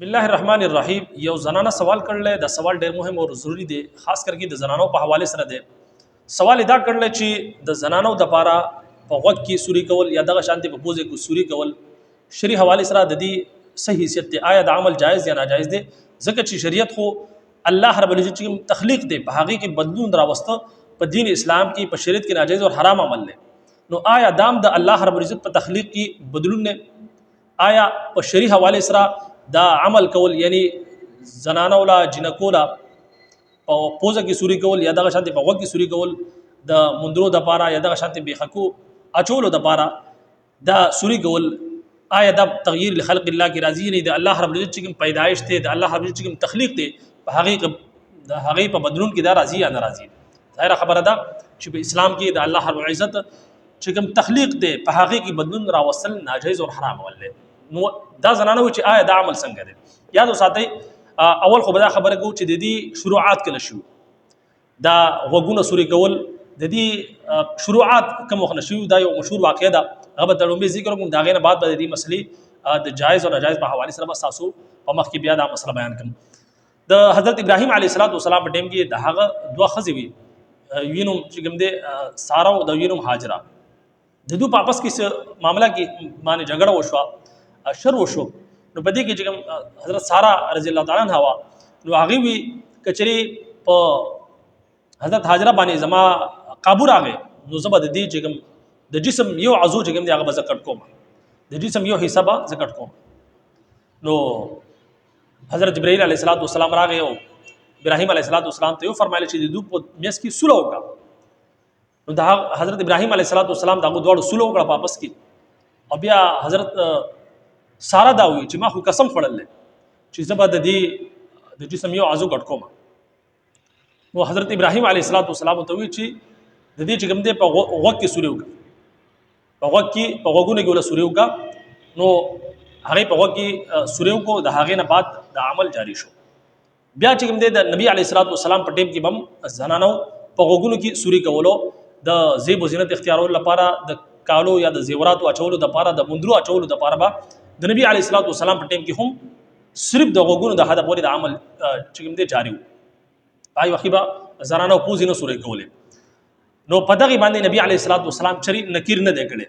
بسم الله الرحمن الرحیم. یو زنانه سوال کړل، دا سوال ډیر مهم او ضروری دی، خاص کر کې د زنانو په حواله سره دی. سوال دا کړل چې د زنانو د پاره په غوږ کې سوري کول یا دغه شانتي په پوزه کې سوري کول شری حواله سره د دې صحیح حیثیت دی، آیا د عمل جایز یا ناجایز دی؟ ځکه چې شریعت خو الله رب العزت چې تخلیق دی، په هغه کې بدلون راوسته په دین اسلام کې په شریعت کې ناجایز او حرام عمل دی. نو آیا دام د الله رب العزت په تخلیق کې بدلون نه، آیا په شرعي حواله سره دا عمل کول، یعنی زنانه ولا جنکو لا په پوزه کې سوري کول یا دغه شانتي په غوږ کې سوري کول د مندرو د پاره یا دغه شانتي بیخکو اچولو د پاره دا سوري کول، آیا دا تغییر لخلق الله کې راضی نه؟ د الله رب العزت چې کوم پیدایش ته، د الله رب العزت چې کوم تخلیق ته، په هغه د هغه په بدلون کې دا راضی یا ناراضي؟ ظاهره خبره ده چې په اسلام کې د الله رب العزت چې کوم تخلیق دی په هغه کې بدلون راوستل ناجایز او حرام ول. نو دا زنانه و چې آیا دا عمل څنګه دی؟ یاد وساتئ، اول خو به دا خبره کوو چې د دې شروعات کله شو. دا غوږونه سوري کول د دې شروعات کوم وخت شو؟ دا یو مشهور واقعه ده، هغه به د لومړي ذکر کوم، دا غینه بعد به د دې مسلې د جایز او ناجایز په حواله سره به تاسو په مخ کې بیا دا مسله بیان کوم. د حضرت ابراهیم علیه السلام په ټیم کې د هغه دوه ښځې وي، وینم چې کوم دی ساره او د وینم هاجره. د دوی په آپس کې څه معاملہ کې باندې جګړه وشوه، شر وشو. نو په دې کې چې کوم حضرت ساره رضی الله تعالی عنها، نو هغه وی کچري په حضرت هاجره باندې زما قابو راغی، نو زه به د دې چې کوم د جسم یو عضو چې کوم دی هغه به زه کټ کوم، د جسم یو حصہ به زه کټ کوم. نو حضرت جبرائیل علیه السلام راغی او ابراهیم علیه السلام ته یو فرمایل چې د دوی په میس کې سوله وکړه. نو د حضرت ابراهیم علیه السلام دغه دواړو سوله وکړه په آپس کې. او بیا حضرت ساره دا وی چې ما خو قسم خوړل چې زه به د دې د جسم یو عضو کټ کوم. نو حضرت ابراهیم علیه السلام ته وی چې د دې چې کوم دی په غوږ کې سوري وکړه، په غوږ کې په غوږونو کې ولا سوري وکړه. نو هغه په غوږ کې سوري وکړو، د هغې نه بعد د عمل جاری شو. بیا چې کوم دی د نبی علیه السلام په ټیم کې بم زنانو په غوږونو کې سوري کولو د زیب و زینت اختیارولو لپاره، د کالو یا د زیوراتو اچولو لپاره، د مندرو اچولو لپاره به د نبی علیه السلام په ټیم کې هم صرف د غوږونو د حد پورې د عمل چې کوم دی جاری وو. پای وخت به زنانو پوزې نه سوري کولې. نو په دغه باندې نبی علیه السلام چری نکیر نه دی کړی.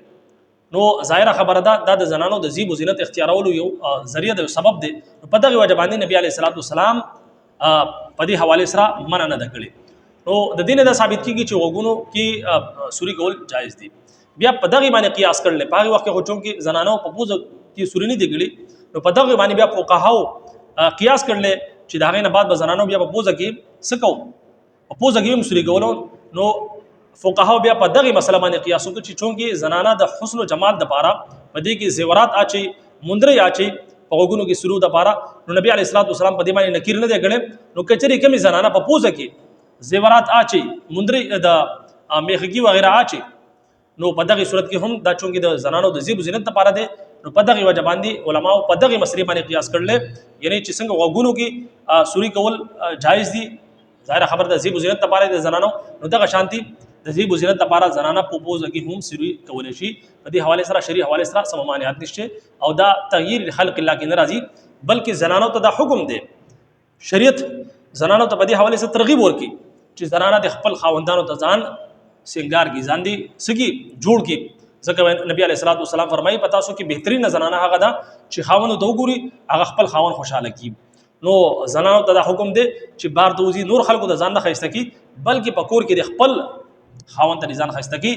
نو ظاهره خبره ده دا د زنانو د زیب و زینت اختیارولو یو ذریعہ ده، سبب دی. نو په دغه وجه باندې نبی علیه السلام په دې حواله سره منع نه ده کړې. نو د دې نه دا ثابت کیږي چې غوږونو کې سوري کول جایز دي. بیا په دغه باندې قیاس کړل، په هغه وخت کې خو چونکې زنانو په پوزه کې سوري نه دی کړی، نو په دغه باندې بیا فقهاو قیاس کړل چې د هغې نه بعد به زنانو بیا په پوزه کې څه کوو، په پوزه کې هم سوري کولو. نو فقهاو بیا په دغه مسله باندې قیاس وکړ چې چونکې زنانه د حسن او جمال د پاره په دې کې زیورات اچي، مندرې اچي په غوږونو کې سرو د پاره، نو نبی علیه الصلاۃ والسلام په دې باندې نکیر نه دی کړی. نو کچري کمی زنانه په پوزه کې زیورات اچي، مندرې د میخګي وغیرہ اچي، نو په دغه صورت کې هم دا چونکې د زنانو د زیب زینت لپاره دی، نو په دغه وجه باندې علماو په دغه مسلې باندې قیاس کړل، یعنی چې څنګه غوږونو کې سوري کول جایز دي، ظاهره خبر ده زیب زینت لپاره د زنانو، نو دغه شانتي د زیب زینت لپاره زنانه په پوزه کې هم سوري کول شي. په دې حواله سره شریع حواله سره سم ممانعت نشته او دا تغییر خلق الله کې ناراضي، بلکې زنانو ته دا حکم دی. شریعت زنانو ته په دې حواله سره ترغیب ورکړي چې زنانه د خپل خاوندانو ته ځان سنگار کی، ځان دي سګي جوړ کی. ځکه نبی علیه الصلاۃ والسلام فرمایي په تاسو کې بهترین زنانه هغه ده چې خاوند ته وګوري هغه خپل خاوند خوشاله کی. نو زنانو ته دا حکم دی چې بار ته وځي نور خلکو ته ځان نه ښایسته کی، بلکې په کور کې د خپل خاوند ته ځان ښایسته کی.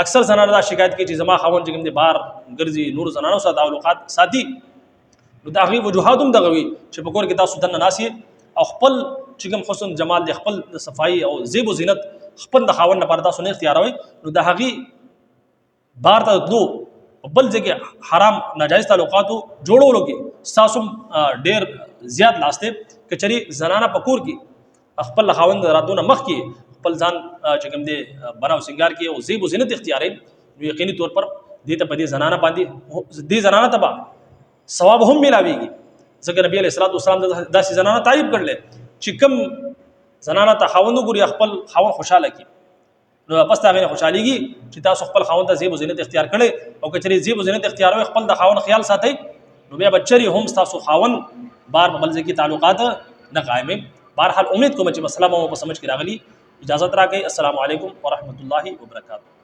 اکثر زنانه دا شکایت کوي چې زما خاوند چې کوم دی بار ګرځي، نور زنانو سره تعلقات ساتي. نو د هغې وجوهات هم دغه وي چې په کور کې تاسو دننه ناست او خپل چې کوم حسن جمال دی، خپل د صفایي او زیب و زینت خپل د خاوند لپاره تاسو نه اختیاروئ، نو د هغې بار ته تلو په بل ځای کې حرام ناجایز تعلقاتو جوړولو کې ستاسو ډېر زیات لاس دی. که چېرې زنانه په کور کې خپل خاوند راتلو نه مخکې خپل ځان چې کوم دی بنا او سنګار کې او زیب و زینت اختیاروي، نو یقیني طور پر دې ته په دې زنانه باندې دې زنانه ته به ثواب هم ملاويږي. ځکه نبی علیه الصلاۃ والسلام داسې زنانه تعریف کړل چې کم زنانه ته خاوند وګوري خپل خاوند خوشاله کی، نو پس هغه خوشاليږي چې تاسو خپل خاوند ته زیب او زینت اختیار کړي، او که چېرې زیب او زینت اختیاروي خپل د خاوند خیال ساتي، نو بیا به چرې هم ستاسو خاوند بار په بل ځای کې تعلقات نه قایموي. بهرحال امید کوم چې مسله به مو په سمجھ کې راغلي. اجازت راکړئ. السلام علیکم ورحمت الله وبرکاته.